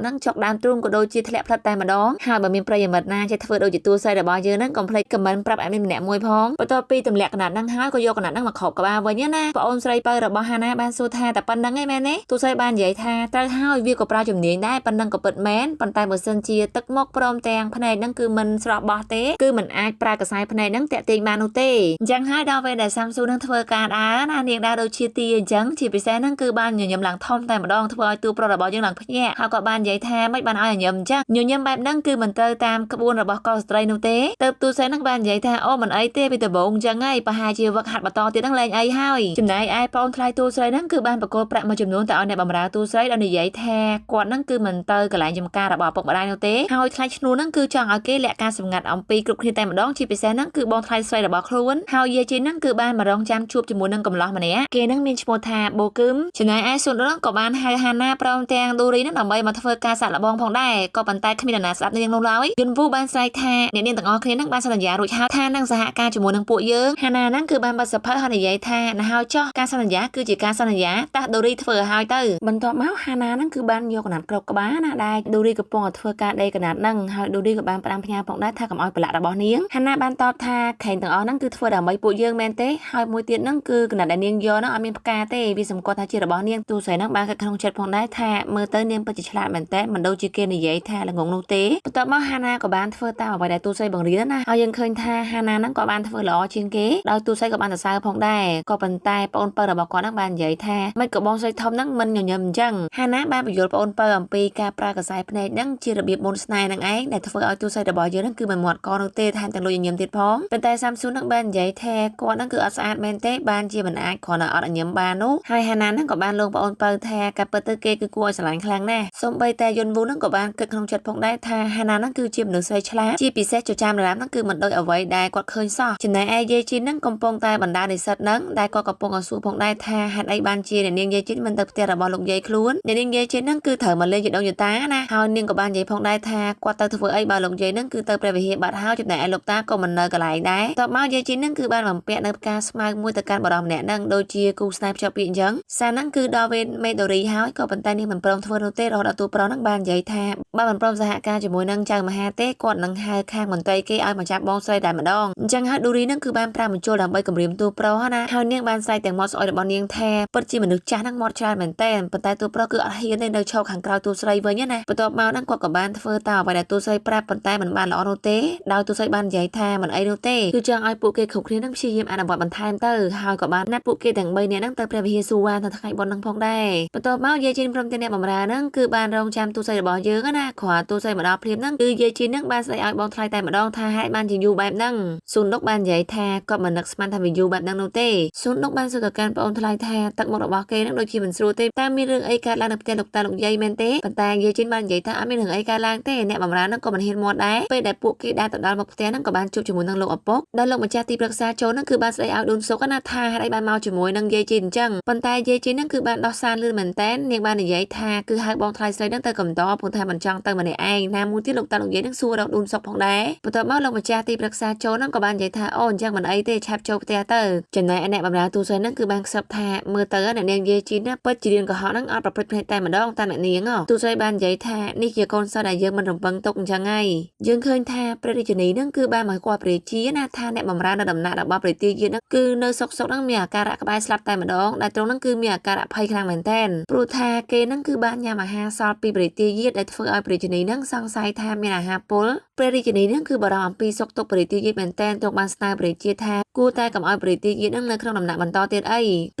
់ហ្នឹងចុកដើមទ្រូងក៏ដូចជាធ្លាក់ផ្លិតតែម្ដងហើយបើមានប្រិយមិត្តណាចេះធ្វើដូចជាតួស្រីរបស់យើងហ្នឹងកុំភ្លេច comment ប្រាប់ admin ម្នាក់មួយផងបន្ទាប់ពីទម្លាក់កណាត់ហ្នឹងហើយក៏យកកណាត់ហ្នឹងមកគ្របក្បាលវិញណាប្អូនស្រីពៅរបស់ហាណាបានសួរថាតែប៉ុណ្្នឹងឯងមែនទេតួស្រីបាននិយាយថាត្រូវហើយវាក៏ប្រើជំនាញដែរប៉ុណ្្នឹងក៏ពិតមែនប៉ុន្តែបើសិនជាទឹកមុខព្រមទាំងភ្នែកហ្នឹងគឺមិនស្រស់បោះទេគឺមិនអាចប្រើកសែភ្នែកហ្នឹងតាក់ទាញបាននោះទេអញ្ចឹងហើយដល់ពេលដែលសាំស៊ូនឹងធ្វើការដើរណានាងដើរដូចជាទាអញ្ចឹងជាពិសេសហ្នឹងគឺបានញញឹមឡើងធំតែម្ដងធ្វើឲ្យតួប្រុសរបស់យើងឡើងភ្ញាក់ហើយក៏បាននិយាយថាមិនបានឲ្យញញឹមអញ្ចឹងញញឹមបែបហ្នឹងគឺមិនត្រូវតាមក្បួនរបស់កុលស្ត្រីនោះទេទៅទូស្រីហ្នឹងបាននិយាយថាអូមិនអីទេពីដំបូងអញ្ចឹងហើយប្រហែលជាវឹកហាត់បន្តទៀតហ្នឹងលែងអីហើយចំណែកឯប្អូនថ្លៃទូស្រីហ្នឹងគឺបានបកគលប្រាក់មួយចំនួនទៅឲ្យអ្នកបម្រើទូស្រីដោយនិយាយថាគាត់ហ្នឹងគឺមិនទៅកន្លែងចំការរបស់ឪពុកម្ដាយនោះទេហើយថ្លៃឈ្នួលហ្នឹងគឺចង់ឲ្យគេលាក់ការសម្ងាត់អំពីគ្រប់គ្នាតែម្ដងជាពិសេសហ្នឹងគឺបងថ្លៃស្រីរបស់ខ្លួនហើយយាយជីហ្នឹងគឺបានមករងចាំជួបជាមួយនឹងកំឡោះម្នាក់គេហ្នឹងមានឈ្មោះថាបូគឹមចំណែកឯស៊ុនរងក៏បានហៅហាណាព្រមទាំងឌូរីហ្នឹងដើម្បីមកធ្វើការសាកល្បងផងដែរក៏ប៉ុន្តែគ្មាននរណាស្ដាប់នាងនោះឡើយយុនវូបានស្រែកថាអ្នកនាងទាំងអស់គ្នាហ្នឹងបានសន្យារួចហើយថានឹងសហការជាមួយនឹងពួកយើងហាណាហ្នឹងគឺបានបាត់សភៅហើយនិយាយថាណាហើយចោះការសន្យាគឺជាការសន្យាតះឌូរីធ្វើឲ្យហើយទៅបន្ទាប់មកហាណាហ្នឹងគឺបានយកកណាត់ក្របក្បាលណាដែលឌូរីកំពុងតែធ្វើការដេកកណាត់ហ្នឹងហើយឌូរីក៏បានផ្ដាំផ្ញើផងដែរថាកុំឲ្យប្រឡាក់របស់នាងហាណាបានតបថាខែងទាំងអស់ហ្នឹងគឺធ្វើដើម្បីពួកយើងមែនទេហើយមួយទៀតហ្នឹងគឺកណាត់ដែលនាងយកហ្នឹងអត់មានផ្កាទេវាសម្គាល់ថាជារបស់នាងទូស្រីហ្នឹងបានគិតក្នុងចិត្តផងដែរថាមើលទៅនាងពិតជាឆ្លាតមែនតើមិនដូចជាគេនិយាយថាល្ងងនោះទេបន្ទាប់មកហាណាក៏បានធ្វើតាមអ្វីដែលទូស្រីបង្រៀនណាហើយយើងឃើញថាហាណាហ្នឹងក៏បានធ្វើល្អជាងគេដោយទូស្រីក៏បានសរសើរផងដែរក៏ប៉ុន្តែប្អូនពៅរបស់គាត់ហ្នឹងបាននិយាយថាមិនក៏បងស្រីធំហ្នឹងមិនញញឹមអញ្ចឹងហាណាបានបញ្យល់ប្អូនពៅអំពីការប្រើកសែភ្នែកហ្នឹងជារបៀបមុនស្នេហ៍ហ្នឹងឯងដែលធ្វើឲ្យទូស្រីរបស់យើងហ្នឹងគឺមិនមាត់កនោះទេថែមទាំងលួចញញឹមទៀតផងប៉ុន្តែសាំស៊ូហ្នឹងបាននិយាយថាគាត់ហ្នឹងគឺអត់ស្អាតមែនទេបានជាមិនអាចគ្រាន់តែអត់ញញឹមបាននោះហើយហាណាហ្នឹងក៏បានលងប្អូនពៅថាការពិតទៅគេគឺគួរឲ្យស្រឡាញ់ខ្លាំងណាស់សូម្បីតែយុនវូហ្នឹងក៏បានគិតក្នុងចិត្តផងដែរថាហាណាហ្នឹងគឺជាមនុស្សស្រីឆ្លាតជាពិសេសចចាមរាមហ្នឹងគឺមិនដូចអ្វីដែលគាត់ឃើញសោះចំណែកឯយាយជីនហ្នឹងកំពុងតែបណ្ដានិស្សិតហ្នឹងដែលគាត់កំពុងឲ្យសួរផងដែរថាហេតុអីបានជាអ្នកនាងយាយជីនមិនទៅផ្ទះរបស់លោកយាយខ្លួនអ្នកនាងយាយជីនហ្នឹងគឺត្រូវមកលេងជាដងយតាណាហើយនាងក៏បាននិយាយផងដែរថាគាត់ទៅធ្វើអីបើលោកយាយហ្នឹងគឺទៅព្រះវិហារបាត់ហើយចំណែកឯលោកតាក៏មិននៅកន្លែងដែរតបមកយាយជីនហ្នឹងគឺបានបំពាក់នៅផ្កាស្មៅមួយទៅកាន់បរិសម្នាក់ហ្នឹងដូចជាគូស្នេហ៍ភ្ជាប់ពាក្យអញ្ចឹងសារហ្នឹងគឺដល់វេនមេដូរីហើយក៏ប៉ុន្តែនាងមិនព្រមធ្វើនោះទេរហូតដល់តួប្រុសហ្នឹងបាននិយាយថាបើមិនព្រមសហការជាមួយនឹងចៅមហាទេគាត់នឹងហៅខាងមន្ត្រីគេឲ្យមកចាប់បងស្រីតែម្ដងអញ្ចឹងហើយឌូរីហ្នឹងគឺបានប្រាំបញ្ចូលដើម្បីគម្រាមតួប្រុសណាហើយនាងបានស្រែកទាំងមាត់ស្អុយរបស់នាងថាពិតជាមនុស្សចាស់ហ្នឹងមាត់ច្រើនមែនតើប៉ុន្តែតួប្រុសគឺអត់ហ៊ានទេនៅឈរខាងក្រៅតួស្រីវិញណាបន្ទាប់មកហ្នឹងគាត់ក៏បានធ្វើតាមអ្វីដែលតួស្រីប្រាប់ប៉ុន្តែមិនបានល្អនោះទេដោយតួស្រីបាននិយាយថាមិនអីនោះទេគឺចង់ឲ្យពួកគេគ្រប់គ្នានឹងព្យាយាមអនុវត្តបន្ថែមទៅហើយក៏បានណាត់ពួកគេទាំង3នាក់ហ្នឹងទៅព្រះវិហារស៊ូវ៉ានៅថ្ងៃបុណ្យហ្នឹងផងដែរបន្ទាប់មកយាយជីនព្រមទាំងអ្នកបម្រើហ្នឹងគឺបានរងចាំតួស្រីរបស់យើងណាគ្រាន់តួស្រីមកដល់ភ្លាមហ្នឹងគឺយាយជីនហ្នឹងបានស្ដីឲ្យបងថ្លៃតែម្ដងថាហេតុបានជាយូរបែបហ្នឹងស៊ូនដុកបាននិយាយថាគាត់មិននឹកស្មានថាវាយូរបែបហ្នឹងនោះទេស៊ូនដុកបានសួរទៅកាន់ប្អូនថ្លៃថាទឹកមុខរបស់គេហ្នឹងដូចជាមិនស្រួលទេតើមានរឿងអីកើតឡើងនៅផ្ទះលោកតាលោកយាយមែនទេប៉ុន្តែយាយជីនបាននិយាយថាអត់មានរឿងអីកើតឡើងទេអ្នកបម្រើហ្នឹងក៏មិនហ៊ានមាត់ដែរពេលដែលពួកគេដើរទៅដល់មុខផ្ទះហ្នឹងក៏បានជួបជាមួយនឹងលោកឪពុកដែលលោកម្ចាស់ទីប្រឹក្សាចូលហ្នឹងគឺបានស្ដីឲ្យឌុនសុកណាថាហេតុអីបានមកជាមួយនឹងយាយជីនអញ្ចឹងប៉ុន្តែយាយជីនហ្នឹងគឺបានដោះសារលឿនមែនតើនាងបាននិយាយថា ថាគឺហៅបងថ្លៃស្រីនឹងទៅកំដរព្រោះថាមិនចង់ទៅម្នាក់ឯងណាមួយទៀតលោកតាលោកយាយនឹងសួររកឌូនសុកផងដែរបន្ទាប់មកលោកម្ចាស់ទីប្រឹក្សាចូលនឹងក៏បាននិយាយថាអូអញ្ចឹងមិនអីទេឆាប់ចូលផ្ទះទៅចំណែកឯអ្នកបម្រើទូស្រីនឹងគឺបានខ្សឹបថាមើលទៅអ្នកនាងយាយជីនណាពិតជារៀនកុហកនឹងអត់ប្រព្រឹត្តភ្នែកតែម្ដងតាមអ្នកនាងទូស្រីបាននិយាយថានេះជាកូនសិស្សដែលយើងមិនរំពឹងទុកអញ្ចឹងហើយយើងឃើញថាព្រះរាជនីនឹងគឺបានមកគាល់ព្រះជាណាថាអ្នកបម្រើនៅដំណាក់របស់ព្រះទាយានឹងគឺនៅសុកសុកនឹងមានអាការៈក្បែរស្លាប់តែម្ដងដែលត្រង់នឹងគឺមានអាការៈភ័យខ្លាំងមែនទែនព្រោះថាគេនឹងគឺបានញ៉ាំអាហារសល់ពីព្រះទាយាដែលធ្វើឲ្យព្រះរាជនីនឹងសង្ស័យថាមានអាហារពុលព្រះរាជនីនឹងគឺបារម្ភអំពីសុខទុក្ខព្រះទាយាមែនទែនទ្រង់បានស្នើព្រះជាថាគួរតែកុំឲ្យព្រះទាយានឹងនៅក្នុងដំណាក់បន្តទៀតអីព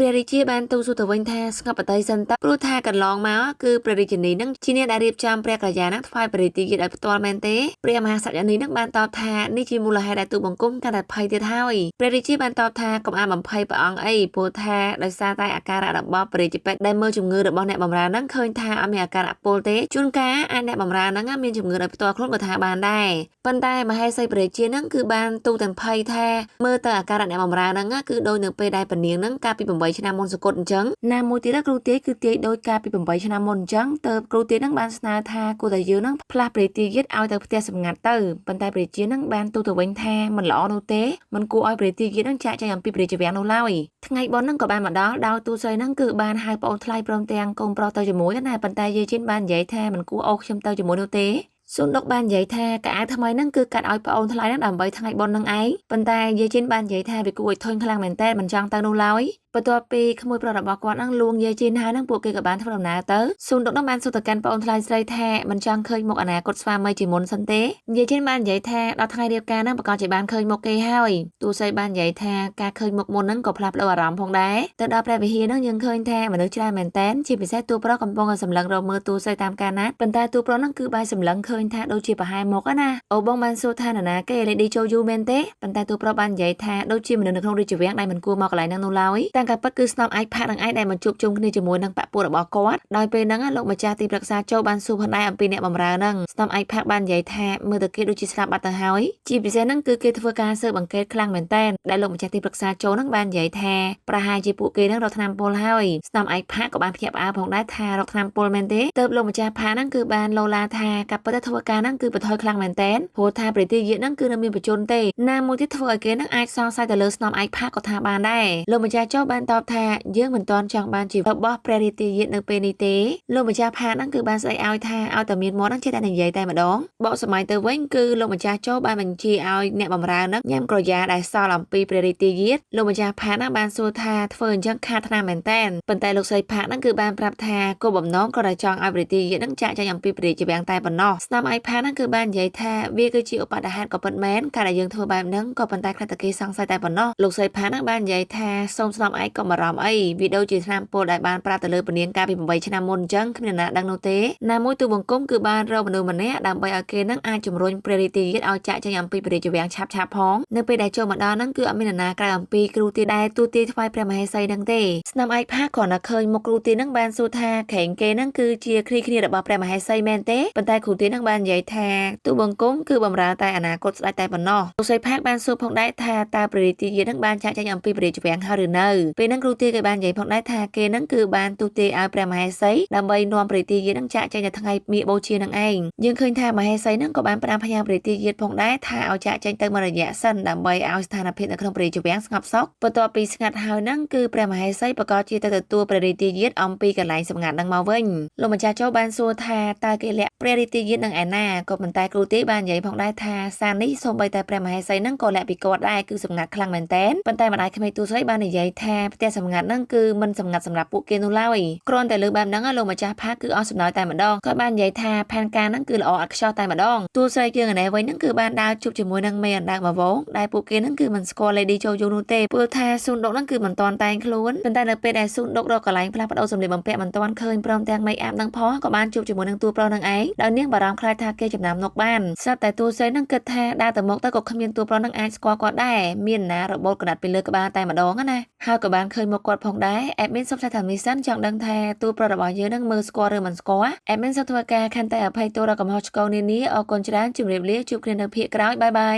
្រះរាជាបានទូលសួរទៅវិញថាស្ងប់បតីសិនតើព្រោះថាកន្លងមកគឺព្រះរាជនីនឹងជាអ្នកដែលរៀបចំព្រះក្រយានឹងថ្វាយព្រះទាយាឲ្យផ្ទាល់មែនទេព្រះមហាសត្យនីនឹងបានតបថានេះជាមូលហេតុដែលទូលបង្គំកាន់តែភ័យទៀតហើយព្រះរាជាបានតបថាកុំអាបំភ័យព្រះអង្គអីព្រោះថាដោយសារតែអាការៈរបស់ព្រះរាជពេទ្យដែលមើលជំងឺរបស់អ្នកបម្រើនឹងឃើញថាអត់មានអាការៈពុលទេជួនកាលអាចអ្នកបម្រើនឹងមានជំងឺដោយផ្ទាល់ខ្លួនក៏ថាបានដែរប៉ុន្តែមហេសីព្រះរាជានឹងគឺបានទូលទាំងភ័យថាមើលទៅអាការៈអ្នកបម្រើនឹងគឺដូចនៅពេលដែលពនាងនឹងកាលពី8ឆ្នាំមុនសគត់អញ្ចឹងណាមួយទៀតគ្រូទាយគឺទាយដូចកាលពី8ឆ្នាំមុនអញ្ចឹងទៅគ្រូទាយនឹងបានស្នើថាគួរតែយើងនឹងផ្លាស់ព្រះទាយាទឲ្យទៅផ្ទះសម្ងាត់ទៅប៉ុន្តែព្រះជានឹងបានទូលទៅវិញថាមិនល្អនោះទេមិនគួរឲ្យព្រះទាយាទនឹងចាកចេញអំពីព្រះជាវាំងនោះឡើយថ្ងៃបុណ្យនឹងក៏បានមកដល់ដោយទូស្រីនឹងគឺបានហៅប្អូនថ្លៃព្រមទាំងកូនប្រុសទៅជាមួយណាប៉ុន្តែយាយជីនបាននិយាយថាមិនគួរអូសខ្ញុំទៅជាមួយនោះទេស៊ុនដុកបាននិយាយថាកៅអៅថ្មីហ្នឹងគឺកាត់ឲ្យប្អូនថ្លៃហ្នឹងដើម្បីថ្ងៃបុណ្យហ្នឹងឯងប៉ុន្តែយាយជីនបាននិយាយថាវាគួរឲ្យធុញខ្លាំងមែនតើមិនចង់ទៅនោះឡើយបន្ទាប់ពីក្មួយប្រុសរបស់គាត់ហ្នឹងលួងយាយជីនហើយហ្នឹងពួកគេក៏បានធ្វើដំណើរទៅស៊ុនដុកហ្នឹងបានសួរទៅកាន់ប្អូនថ្លៃស្រីថាមិនចង់ឃើញមុខអនាគតស្វាមីជាមុនសិនទេយាយជីនបាននិយាយថាដល់ថ្ងៃរៀបការហ្នឹងប្រកាសជាបានឃើញមុខគេហើយទូស្រីបាននិយាយថាការឃើញមុខមុនហ្នឹងក៏ផ្លាស់ប្ដូរអារម្មណ៍ផងដែរទៅដល់ព្រះវិហារហ្នឹងយើងឃើញថាមនុស្សច្រើនមែនតើជាពិសេសតួប្រុសកំពុងតែសម្លឹងរកមើលតួស្រីតាមការណាត់ប៉ុន្តែតួប្រុសហ្នឹងគឺបែរសម្លឹងឃើញថាដូចជាប្រហែលមុខណាអូបងបានសួរថានរណាគេលេឌីចូលយូមែនទេប៉ុន្តែតួប្រុសបាននិយាយថាដូចជាមនុស្សនៅក្នុងរាជវាំងដែលមិនគួរមកកន្លែងហ្នឹងនោះឡើយតាមការពិតគឺស្នំអាចផាក់នឹងឯងដែលមកជួបជុំគ្នាជាមួយនឹងបពពួករបស់គាត់ដោយពេលហ្នឹងលោកម្ចាស់ទីប្រឹក្សាចូលបានសួរផងដែរអំពីអ្នកបម្រើហ្នឹងស្នំអាចផាក់បាននិយាយថាមើលទៅគេដូចជាស្លាប់បាត់ទៅហើយជាពិសេសហ្នឹងគឺគេធ្វើការស៊ើបអង្កេតខ្លាំងមែនតើដែលលោកម្ចាស់ទីប្រឹក្សាចូលហ្នឹងបាននិយាយថាប្រហែលជាពួកគេហ្នឹងរកថ្នាំពុលហើយស្នំឯកផាកក៏បានភ្ញាក់ផ្អើលផងដែរថារកថ្នាំពុលមែនទេទើបលោកម្ចាស់ផាកហ្នឹងគឺបានលោឡាថាការពិតទៅធ្វើការហ្នឹងគឺបន្ថយខ្លាំងមែនតើព្រោះថាព្រះទាយាទហ្នឹងគឺនៅមានបញ្ជនទេណាមួយទៀតធ្វើឲ្យគេហ្នឹងអាចសង្ស័យទៅលើស្នំឯកផាកក៏ថាបានដែរលោកម្ចាស់ចូលបានតបថាយើងមិនទាន់ចង់បានជីវិតរបស់ព្រះរាទាយាទនៅពេលនេះទេលោកម្ចាស់ផាកហ្នឹងគឺបានស្ដីឲ្យថាឲ្យតែមានមាត់ហ្នឹងចេះតែនិយាយតែម្ដងបកសម័យទៅវិញគឺលោកម្ចាស់ចូលបានបញ្ជាឲ្យអ្នកបម្រើហ្នឹងញ៉ាំក្រយ៉ាដែលសល់អំពីព្រះរាទាយាទលោកម្ចាស់ផាកហ្នឹងបានសួរថាធ្វើអញ្ចឹងខាតថ្នាំមែនតើប៉ុន្តែលោកស្រីផាកហ្នឹងគឺបានប្រាប់ថាគោលបំណងក៏តែចង់ឲ្យព្រះរាទាយាទហ្នឹងចាកចេញអំពីព្រះរាជវាំងតែប៉ុណ្ណោះស្នាមឯកផាកហ្នឹងគឺបាននិយាយថាវាគឺជាឧបទ្ទហេតុក៏ពិតមែនការដែលយើងធ្វើបែបហ្នឹងក៏ប៉ុន្តែខ្លះតែគេសង្ស័យតែប៉ុណ្ណោះលោកស្រីផាកហ្នឹងបាននិយាយថាសូមស្នំឯកកុំបារម្ភអីវាដូចជាថ្នាំពុលដែលបានប្រាប់ទៅលើពនាងកាលពី8ឆ្នាំមុនអញ្ចឹងគ្មានអ្នកណាដឹងនោះទេណាមួយទូបង្គំគឺបានរកមនុស្សម្នាក់ដើម្បីឲ្យគេនឹងអាចជំរុញព្រះរាទាយាទឲ្យចាកចេញអំពីព្រះរាជវាំងឆាប់ៗផងនៅពេលដែលចូលមកដល់ហ្នឹងគឺអត់មាននរណាក្រៅអំពីគ្រូទាដែលទូទាថ្វាយព្រះមហេសីហ្នឹងទេស្នាមឯកផាគ្រាន់តែឃើញមុខគ្រូទាហ្នឹងបានសួរថាក្រែងគេហ្នឹងគឺជាគ្រីគ្នារបស់ព្រះមហេសីមែនទេប៉ុន្តែគ្រូទាហ្នឹងបាននិយាយថាទូបង្គំគឺបំរើតែអនាគតស្ដេចតែប៉ុណ្ណោះលោកស្រីផាកបានសួរផងដែរថាតើព្រះរាទាយាទហ្នឹងបានចាកចេញអំពីព្រះរាជវាំងហើយឬនៅពេលហ្នឹងគ្រូទាគេបាននិយាយផងដែរថាគេហ្នឹងគឺបានទូទាឲ្យព្រះមហេសីដើម្បីនាំព្រះរាទាយាទហ្នឹងចាកចេញនៅថ្ងៃមាឃបូជានឹងឯងយើងឃើញថាមហេសីហ្នឹងក៏បានផ្ដាំផ្ញើព្រះរាទាយាទផងដែរថាឲ្យចាកចេញទៅមួយរយៈសិនដើម្បីឲ្យស្ថានភាពនៅក្នុងព្រះរាជវាំងស្ងប់សុខបន្ទាប់ពីស្ងាត់ហើយហ្នឹងគឺព្រះមហេសីប្រកាសជាទៅទទួលព្រះរាទាយាទអំពីកន្លែងសម្ងាត់ហ្នឹងមកវិញលោកម្ចាស់ចូលបានសួរថាតើគេលាក់ព្រះរាទាយាទនឹងឯណាក៏ប៉ុន្តែគ្រូទេបាននិយាយផងដែរថាសារនេះសូម្បីតែព្រះមហេសីហ្នឹងក៏លាក់ពីគាត់ដែរគឺសម្ងាត់ខ្លាំងមែនទែនប៉ុន្តែម្ដាយក្មេកទូស្រីបាននិយាយថាផ្ទះសម្ងាត់ហ្នឹងគឺមិនសម្ងាត់សម្រាប់ពួកគេនោះឡើយគ្រាន់តែលើបែបហ្នឹងលោកម្ចាស់ផាគឺអស់សំណោចតែម្ដងគាត់បាននិយាយថាផែនការហ្នឹងគឺល្អឥតខ្ចោះតែម្ដងទូស្រីយើងឯនេះវិញហ្នឹងគឺបានដើរជួបជាមួយនឹងមេអណ្ដើកមួយវងដែលពួកគេហ្នឹងគឺមិនស្គាល់ Lady ចូលយូនោះទេព្រោះថាស៊ូនដុកហ្នឹងគឺមិនទាន់តែងខ្លួនប៉ុន្តែនៅពេលដែលស៊ូនដុករកកន្លែងផ្លាស់ប្ដូរសម្លៀកបំពាក់មិនទាន់ឃើញព្រមទាំងមេអាប់ហ្នឹងផងក៏បានជួបជាមួយនឹងតួប្រុសហ្នឹងឯងដោយនាងបារម្ភខ្លាចថាគេចំណាំនុកបានស្រាប់តែតួស្រីហ្នឹងគិតថាដើរទៅមុខទៅក៏គ្មានតួប្រុសហ្នឹងអាចស្គាល់គាត់ដែរមានណារបូតកណាត់ពីលើក្បាលតែម្ដងណាហើយក៏បានឃើញមុខគាត់ផងដែរអេដមីនសុំថាមីសិនចង់ដឹងថាតួប្រុសរបស់យើងនឹងមើលស្គាល់ឬមិនស្គាល់អេដមីនសូមធ្វើការខន្តីអភ័យទោសដល់កំហុសឆ្គងនានាអរគុណច្រើនជម្រាបលាជួបគ្នានៅភាគក្រោយបាយបាយ។